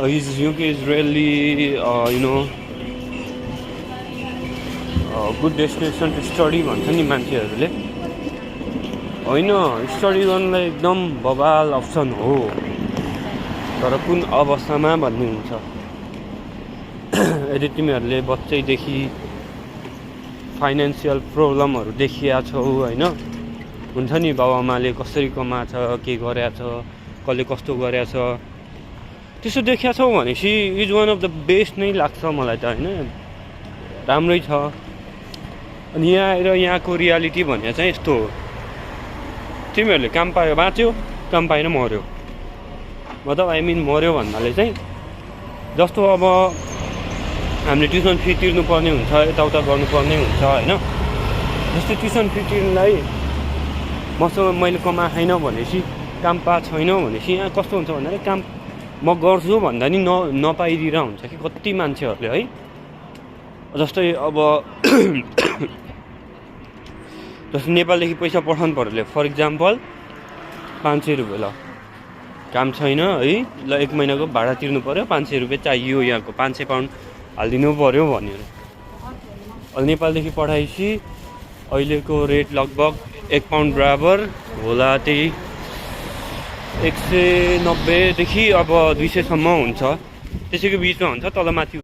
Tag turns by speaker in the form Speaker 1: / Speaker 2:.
Speaker 1: UK is really good destination to study भन्छ नि मान्छेहरूले होइन। स्टडी गर्नलाई एकदम बबाल अप्सन हो, तर कुन अवस्थामा भन्ने हुन्छ। यदि तिमीहरूले बच्चैदेखि फाइनेन्सियल प्रब्लमहरू देखिया छौ होइन, हुन्छ नि बाबुआमाले कसरी कमाछ, के गरेछ, कसले कस्तो गरेछ, त्यसो देखिया छौ भनेपछि is one of the best नै लाग्छ मलाई त होइन, राम्रै छ। अनि यहाँ आएर यहाँको रियालिटी भन्ने चाहिँ यस्तो हो, तिमीहरूले काम पायो बाँच्यो, काम पाएन मऱ्यो। मतलब मऱ्यो भन्नाले चाहिँ जस्तो अब हामीले ट्युसन फी तिर्नुपर्ने हुन्छ, यताउता गर्नुपर्ने हुन्छ होइन। जस्तै ट्युसन फी तिर्नलाई मसँग मैले कमाएन भनेपछि, काम पाएको छैन भनेपछि यहाँ कस्तो हुन्छ भन्दाखेरि काम म गर्छु भन्दा नि नपाइदिएर हुन्छ कि कति मान्छेहरूले है। जस्तै अब जस्तो नेपालदेखि पैसा पठाउनु पऱ्यो, फर इक्जाम्पल 500 रुपियाँ, ल काम छैन है, ल 1 महिनाको भाडा तिर्नु पऱ्यो, 500 रुपियाँ चाहियो, यहाँको 500 पाउन्ड हालिदिनु पऱ्यो भनेर। अहिले नेपालदेखि पठाएपछि अहिलेको रेट लगभग 1 पाउन्ड बराबर होला, त्यही 190 देखि अब 200 सम्म हुन्छ, त्यसैको बिचमा हुन्छ, तल माथि